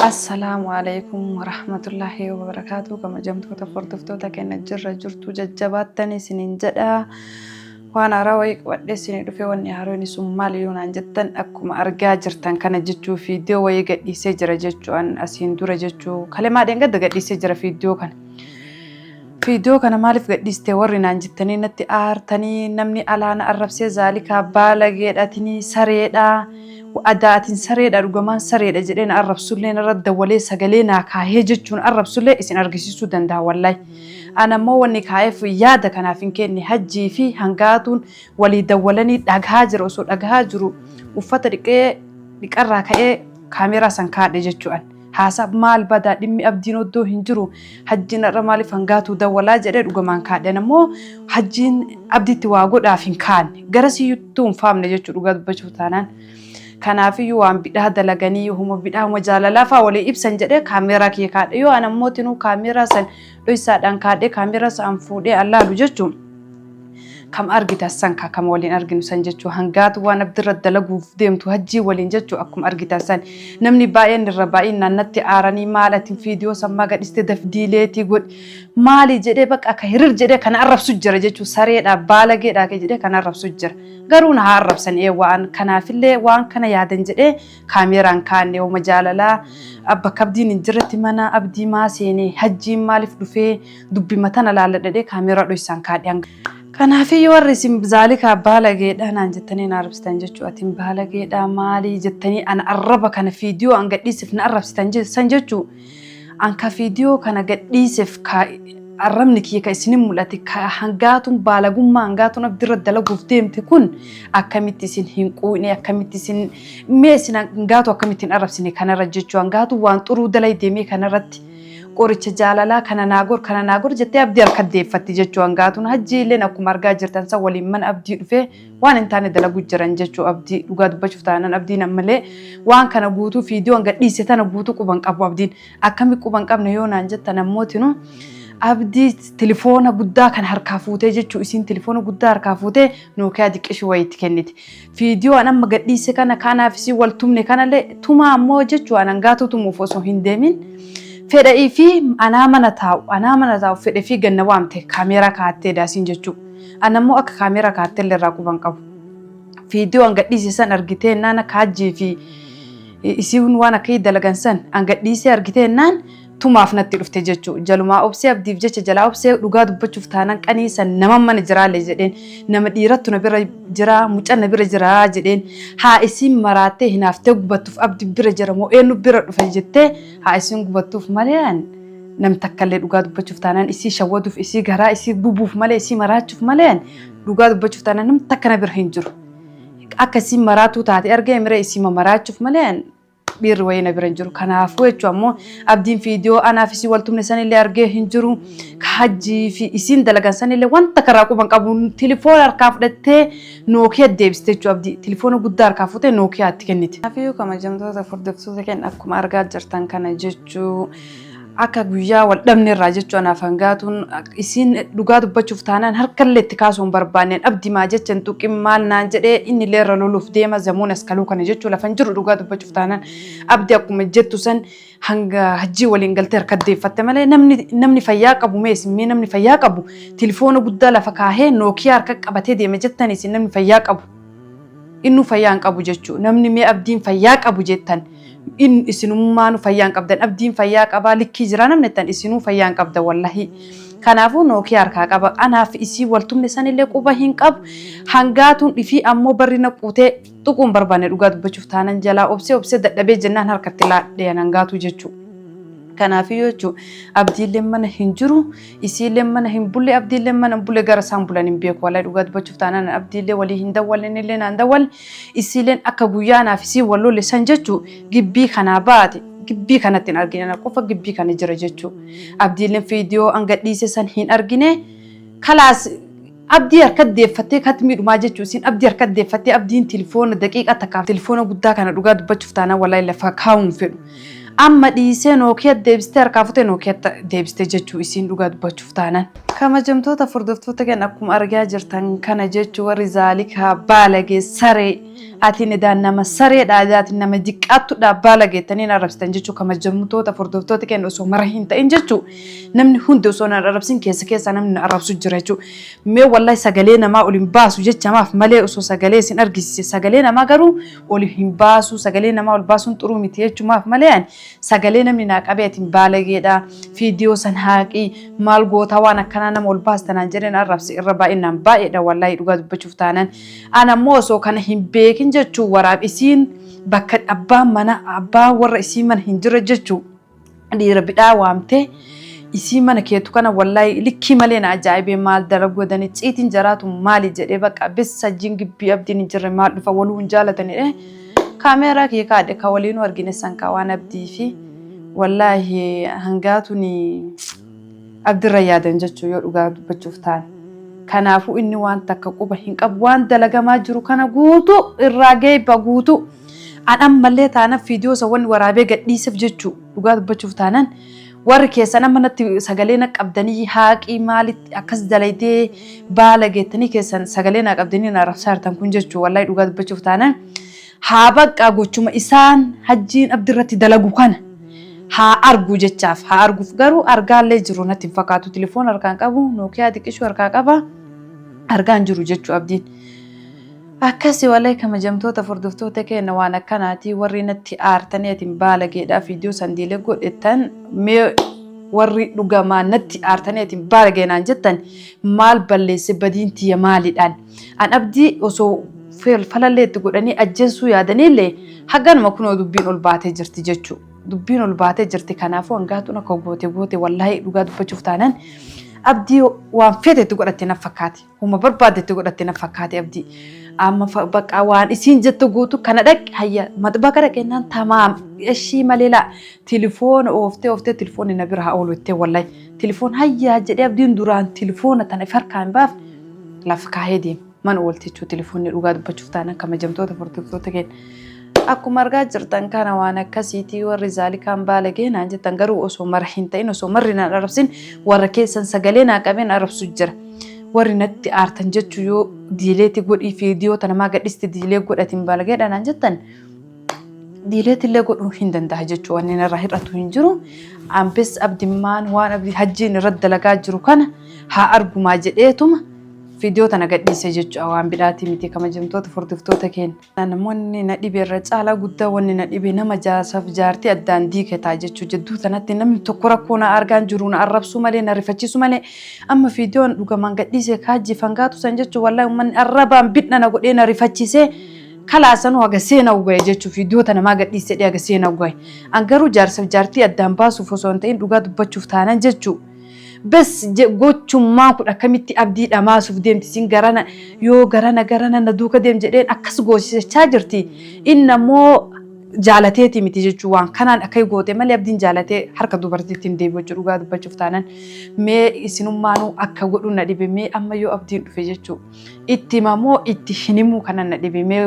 Assalaamu alaikum warahmatullaahi wabarakaatu. Kabajamtoota hordoftoota keenya, jirra jirtu, jajjabaattanii isiniin jedha. Waan haaraa wayii qabadhee isinii dhufe. Wanni haaraan sun maali yoo naan jettan, akkuma argaa jirtan kana jechuu, viidiyoo wayii gadhiisee jira jechuu. An asiin dura jechuu kalemaa dheengadda gadhiisee jira viidiyoo kana. Viidiyoo kana maaliif gadhiiste warri naan jettanii natti aartanii, namni alaana arrabsee, zaalikaa baalageedhatinii sareedhaa. Adaatiin sareedha, dhugamaan sareedha jedhee na arrabsullee, narra dawwalee sagalee naa kaahee jechuun arrabsullee isin argisiisuu danda'a wallahi. Ana immoo wanni kaa'eef yaada kanaaf hin kenne. Hajjii fi hangaatuun walii dawwalanii dhagahaa jira. Osoo dhagahaa jiru uffata dhiqee dhiqarraa ka'ee kaameeraa san kaadhe jechuudhaan. Haasa maal badaa dhimmi abdiin oddoo hin jiru, hajjiin har'a maaliif hangaatuu dawwalaa jedhee dhugamaan kaadhe. Ammoo hajjiin abdiitti waa godhaaf hin kaanne, garasiyyuu hin faamne jechuu dhugaa dubbachuuf taanaan. Kanaafiyyuu waan bidhaa dalaganii huma bidhaa huma jaalalaa fa'aa walii ibsan jedhee kaameeraa kiyya kaadhe. Yoo an ammoo tinuu kaameeraa san dhoysaadhaan kaadhee kaameeraa san fuudhee allaalu jechuun kam argitan san ka kam waliin arginu san jechuu, hangaatu waan abdirra dalaguuf deemtu hajjii waliin jechuu akkuma argitan san, namni baay'een irra baay'inaan natti aaranii, maal ati viidiyoo sammaa gadhiste, dafdiileetii godhi maali jedhee, bakka akka hirir jedhee kana arrabsu jira jechuu, sareedha baalageedha jedhee kana arrabsu jira. Garuu na haa arrabsan, ee waan kanaafillee waan kana yaadan jedhee kaameeraan kaanne. Homa jaalalaa bakka abdiin hin jirretti mana abdii maa seenee, hajjiin maaliif dhufee, dubbima tana laalladhadhee kaameeraa dhoysaan kaadhe. Kanaafiyyuu warri isin zaalikaa baalageedha naan jettanii na arrabsitan jechuu, atiin baalageedha maalii jettanii ana arraba kana viidiyoo an gadhiisif na arrabsitan san jechuu, an ka viidiyoo kana gadhiisef ka arrabni kiyya ka isinin mul'ate, ka hangaatuun baalagummaa hangaatuun abdirra dalaguuf deemte kun akkamitti isin hin quuqne, akkamitti isin mee isin hangaatu akkamitti hin arrabsine kanarra jechuu. Hangaatu waan xuruu dalay deemee kanarratti qoricha jaalalaa kana naa gor, kana naa gor jettee abdii harka deeffatti jechuu hangaatuun. Hajji illeen akkuma argaa jirtan san waliin mana abdii dhufee waan hin taane dalagu jiran jechuu. Abdii dhugaa dubbachuuf taanaan abdiin ammallee waan kana guutuu, viidiyoo hanga dhiise tana guutuu quban qabu. Abdiin akkami quban qabne yoo naan jettan, ammootinu abdii tilifoona guddaa kan harkaa fuutee jechuu, isiin tilifoona guddaa harkaa fuutee Nookiyaa diqqishuu wayiitti kennite. Viidiyoo an amma gadhiise kana kanaaf isii wal tumne kanallee tumaa ammoo jechuu, an hangaatu tumuuf osoo hin deemin fedha'ii fi anaa mana taa'u fedhe fi ganna waamte kaameeraa kaa'attee daasiin jechuu. An ammoo akka kaameeraa kaa'attee illee irraa quban qabu. Viidiyoo an gadhiise san argitee naan akka hajjii fi isiin waan akka dalagan san an gadhiisee argitee naan tumaaf natti dhufte jechuu. Jalumaa obsee, abdiif jecha jalaa obsee. Dhugaa dubbachuuf taanaan qanii san nama mana jiraalee jedheen, nama dhiirattu na bira jira, mucaan na bira jira jedheen. Haa isiin maraattee hinaaftee gubattuuf, abdi bira jira moo eenyu bira dhufe jettee haa isiin gubattuuf malee, nam takkallee dhugaa dubbachuuf taanaan isii shawwaduuf, isii garaa isii gubuuf malee, isii maraachuuf malee, dhugaa dubbachuuf taanaan nam takka na bira hin jiru. Akka isiin maraatuu taate argee mire isii maraachuuf malee dhiirri wayii na bira hin jiru. Kanaafuu jechuun ammoo abdiin viidiyoo anaaf isii wal tumne sanillee argee hin jiru. Hajjii fi isiin dalagan sanillee wanta karaa quban qabu. Tilifoona harkaa fudhattee Nookiyaa deebiste jechuudha abdii. Tilifoona guddaa harkaa fuutee Nookiyaa itti kennite. Kanaafuu kabajamtoota hordoftoota keenya, akkuma argaa jirtan kana jechuu, akka guyyaa wal dhabne irraa jechuu anaaf hangaatuun isiin dhugaa dubbachuuf taanaan harkallee itti kaasuu hin barbaanneen. Abdii maa jecha hin tuqin maal naan jedhee, inni illee irra loluuf deema zamuun askaluu kana jechuu lafa hin jiru. Dhugaa dubbachuuf taanaan abdii akkuma jettu san hanga hajjii waliin galtee harka deeffatte malee, namni fayyaa qabu mee isin mee namni fayyaa qabu tilifoona guddaa lafa kaahee Nookiyaa harka qabatee deema jettan isin? Namni fayyaa qabu innuu fayyaa hin qabu jechuu. Namni mee abdiin fayyaa qabu jettan, in isinummaanu fayyaa hin qabdan. Abdiin fayyaa qabaa, likkii jiraa namni jettan, isinuu fayyaa hin qabdan wallahi. Kanaafuu Nookiyaa harkaa qaba. Anaaf isii waltumne sanillee quba hin qabu. Hangaatuun dhifii ammoo barri na quutee tuquun barbaanne. Dhugaa dubbachuuf taanan jalaa obsee obsee dadhabee jennaan harkatti laadhee hangaatuu jechuu. Kanaafiyyuu jechuun abdiillee mana hin jiru, isiillee mana hin bulle, abdiillee mana hin bulle, gara isaan bulan hin beeku. Wallahi dhugaa dubbachuuf taanaan abdiillee walii hin dawwalle, innillee naan dawwalle. Isiilleen akka guyyaa anaaf isii wal lolle san jechuu gibbii kanaa baate, gibbii kanatti hin argine, ana qofa gibbii kana jira jechuu. Abdiilleen viidiyoo an gadhiise san hin argine. Kalaas abdii harka deeffattee katmiidhumaa jechuu, isiin abdii harka deeffattee, abdiin tilifoona daqiiqa takkaaf tilifoona guddaa kana dhugaa dubbachuuf taanaan wallahi lafa kaa'uun fedhu. Amma dhiisee Nookiyaa deebistee harkaa futee Nookiyaa deebistee jechuu isiin dhugaa dubbachuuf taanaan. Kabajamtoota hordoftoota keenya, akkuma argaa jirtan kana jechuun, warri zaalikaa baalagee saree, ati nidaan nama sareedha, ati nama diqqaattudha, baalageettanii na arrabsitan jechuun. Kabajamtoota hordoftoota keenya, osoo mara hin ta'in jechuun, namni hundi osoo na arrabsin keessa keessa namni na arrabsu jira jechuun. Mee wallahi sagalee namaa ol hin baasu jechamaaf malee, osoo sagalee isin argisiise, sagalee namaa garuu ol hin baasu. Sagalee namaa ol baasuun xuruu miti jechumaaf malee, ani sagalee namni naa qabee "Ati baalageedha, viidiyoo san haaqii, maal gootaa, waan akkanaa nama ol baastanaan" jedheen arrabse irra baay'inaan baay'eedha. Wallaahi dhugaa dubbachuuf taanaan, ana ammoo osoo kana hin beekin jechuun, waraab isiin bakka abbaan mana, abbaan warra isii mana hin jirre jechuu, dhiira bidhaa waamtee isii mana keetu kana, wallaahi likkii malee na ajaa'ibee. Maal dalagoodani ciitiin jaraatu maali jedhee, bakka bis sajjiin gibbii abdiin hin jirre maal dhufa, waluu hin jaalatanidhe. Kaameeraa kiyya kaadhe ka waliinuu argine san ka waan abdii fi wallaahi hangaatuni abdirra yaadan jechuu, yoo dhugaa dubbachuuf ta'an. Kanaafuu inni waan takka quba hin qabu, waan dalagamaa jiru kana guutuu irraa geebba guutuu. An ammallee taanaan viidiyoo isa wanni waraabee gadhiiseef jechuu, dhugaa dubbachuuf taanaan, warri keessan amma natti sagalee na qabdanii "Haaqii, maalitti akkas dalaydee, baala geettanii" keessan sagalee na qabdanii na arrabsaa jirtan kun jechuu, wallahi dhugaa dubbachuuf taanaan, haa baqqaa gochuma isaan hajjiin abdi irratti dalagu kana haa argu jechaaf. Haa arguuf garuu argaallee jiru natti hin fakkaatu. Telefoon harkaan qabu, Nookiyaa xiqqishuu harkaa qaba, argaan jiru jechuu abdiin. Akkasi wallahi, kabajamtoota hordoftoota keenya, waan akkanaati. Warri natti aartanii "Ati baalageedha, viidiyoo san delete godhettan", mee warri dhugamaan natti aartanii "Ati baalagee" naan jettan, maal balleesse? Badiin tiyya maalidhaan? An abdii osoo falallee itti godhanii ajjeesuu yaadaniillee haganuma kunoo dubbiin ol baatee jirti jechuu. Dubbiin ol baatee jirti. Kanaafuu hangaatuun akka goote goote, wallaahi dhugaa dubbachuuf taanaan, abdii waan feete itti godhatte na fakkaate. Huma barbaadde itti godhatte na fakkaate abdii. Amma bakka waan isiin jettu guutu kana dhaqi, hayya maxbaka dhaqennaan tamaam ishii malee laa tilifoona ooftee ooftee tilifoonni na bira haa oolu jettee, wallahi tilifoon hayyaa jedhee abdiin duraan tilifoona tana if harkaa hin baafne lafa kaahee deema. Mana oolte jechuudha tilifoonni, dhugaa dubbachuuf taanaan, kabajamtoota hordoftoota keenya. Akkuma argaa jirtan kana waan akkasiitii. Warri zaalikaan baalagee naan jettan garuu osoo mara hin ta'in, osoo marri naan arrabsin, warra keessan sagalee naa qabeen arrabsu jira. Warri natti aartan jechuu, yoo delete godhii, viidiyoo tana maa gadhiste, delete godhatiin baalageedha naan jettan, delete illee godhuu hin danda'a jechuu, wanni narraa hir'atu hin jiru. Ambes abdimmaan waan abdii hajjiin irratti dalagaa jiru kana haa argumaa jedheetuma viidiyoo tana gadhiise jechuudha, waan bidhaatii miti, kabajamtoota hordoftoota keenya. Namoonni na dhibe irra caalaa guddaa, wanni na dhibe nama jaarsaaf jaartii addaan diiketaa jechuu. Jidduu tanatti namni tokko rakkoo na argaan jiru na arrabsuu malee, na rifachiisu malee, amma viidiyoon dhugamaan gadhiise kaajji fangaatu san jechuu, wallahi uummanni arrabaan bidna na godhee na rifachiisee kalaasanuu haga seena ugaye jechuu, viidiyoo tana maa gadhiise haga seena ugaye. An garuu jaarsaaf jaartii addaan baasuuf osoo hin ta'in, dhugaa dubbachuuf taanan jechuu. Bes gochummaan kun akkamitti abdii dhamaasuuf deemti isin, garana yoo garana garana na duuka deem jedheen akkas goosisachaa jirti. Inni ammoo jaalateeti miti jechuun, waan kanaan akka goote malee abdiin jaalatee harka dubartiitti hin deebi'u jechuudha, dhugaa dubbachuuf taanan. Mee isinummaanuu akka godhu na dhibe. Mee amma yoo abdiin dhufe jechuu, itti himamoo itti hin himuu kanan na dhibe. Mee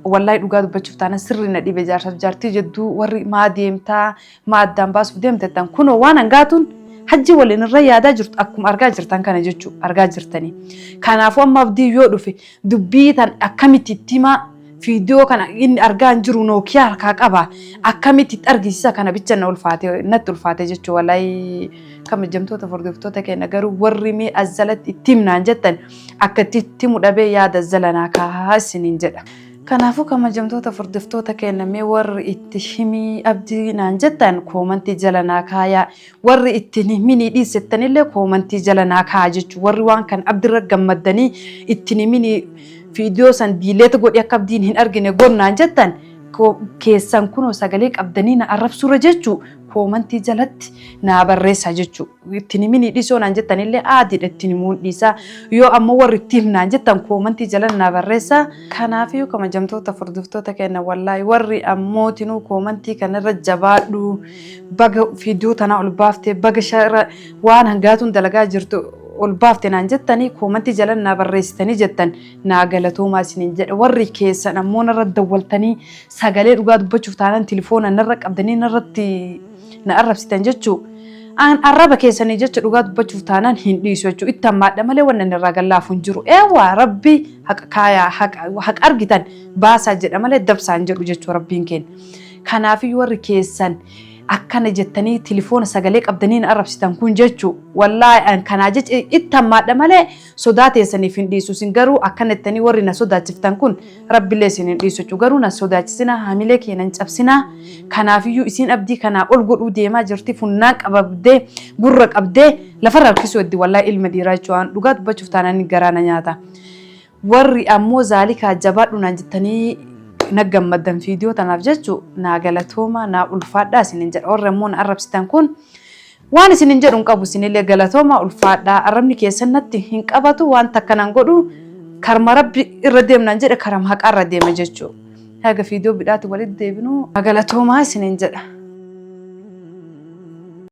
wallahi dhugaa dubbachuuf taanan sirri na dhibe. Jaarsaaf jaartii jidduu warri maa deemtaa, maa addaan baasuuf deemtettan, kunoo waan hangaatuun hajji waliin irra yaadaa jirtu akkuma argaa jirtan kana jechuu argaa jirtanii. Kanaafuu amma abdii yoo dhufe dubbii tan akkamitti itti himaa? Viidiyoo kana inni argaa hin jiru, Nookiyaa harkaa qaba, akkamitti itti argisiisa? Kana bicha na ulfaate, natti ulfaate jechuu. Wallahi kabajamtoota hordoftoota keenya, garuu warri mee azzalatti itti himnaan jettan, akka itti himu dhabee yaada azzalanaa kaa isiniin jedha. Kanaafuu kabajamtoota hordoftoota keenya, mee warri "Itti himii abdii" naan jettan koomantii jala naa kaayaa. Warri itti himinii dhiisettanillee koomantii jala naa kaayaa jechuudha. Warri waan kana abdirra gammaddanii "Itti himinii, viidiyoo san delete godhi, akka abdiin hin argine gonnaan" jettan, keessan kunoo sagalee qabdanii na arrabsurra jechuu koomantii jalatti naa barreessaa jechuu. Itti himinii dhiisoo naan jettanillee aadiidha, ittiin himuun dhiisaa. Yoo ammoo warri itti himnaan jettan koomantii jala naa barreessaa. Kanaafiyyuu kabajamtoota hordoftoota keenya, wallaahi warri ammootinuu koomantii kanarra "Jabaadhu, baga viidiyoo tanaa ol baaftee, baga shara waan hangaatuun dalagaa jirtu ol baafte" naan jettanii koomantii jala naa barreessitanii jettan, naa galatoomaa isiniin jedha. Warri keessan ammoo narra dawwaltanii sagalee dhugaa dubbachuuf taanaan tilifoona narra qabdanii narratti na arrabsitan jechuu. An arraba keessanii jecha dhugaa dubbachuuf taanaan hin dhiisu jechuudha. Itti hammaadha malee wanni inni irraa gallaafu hin jiru. Eewwa rabbi haqa kaayaa haqa haqa argitan baasaa jedha malee dabsaa hin jedhu jechuudha rabbiin keenya. Kanaafiyyuu warri keessan akkana jettanii tilifoona sagalee qabdanii na arrabsitan kun jechuu wallaahi an kanaa jecha itti hammaadha malee sodaa teessaniif hin dhiisu isin garuu akkana jettanii warri na sodaachiftan kun rabbillee isin hin dhiisu jechuu garuu na sodaachisinaa hamilee keenya hin cabsinaa kanaafiyyuu isiin abdii kanaa ol godhuu deemaa jirti funnaan qababdee gurra qabdee lafarra harkisuu heddi wallaahi ilma dhiiraa jechuu waan dhugaa dubbachuuf taanaan garaa na nyaata. Warri ammoo zaalikaa jabaadhu naan jettanii na gammaddan viidiyoo tanaaf jechu naa galatooma naa ulfaadhaa isinin jedha. Warri ammoo na arrabsitan kun waan isinin jedhu hin qabu isinillee galatooma ulfaadhaa arrabni keessan natti hin qabatu waan takka nan godhu karma rabbi irra deemnaan jedhe karama haqaa irra deema jechuu. Haga viidiyoo bidhaatti walitti deebinu galatoomaa isinin jedha.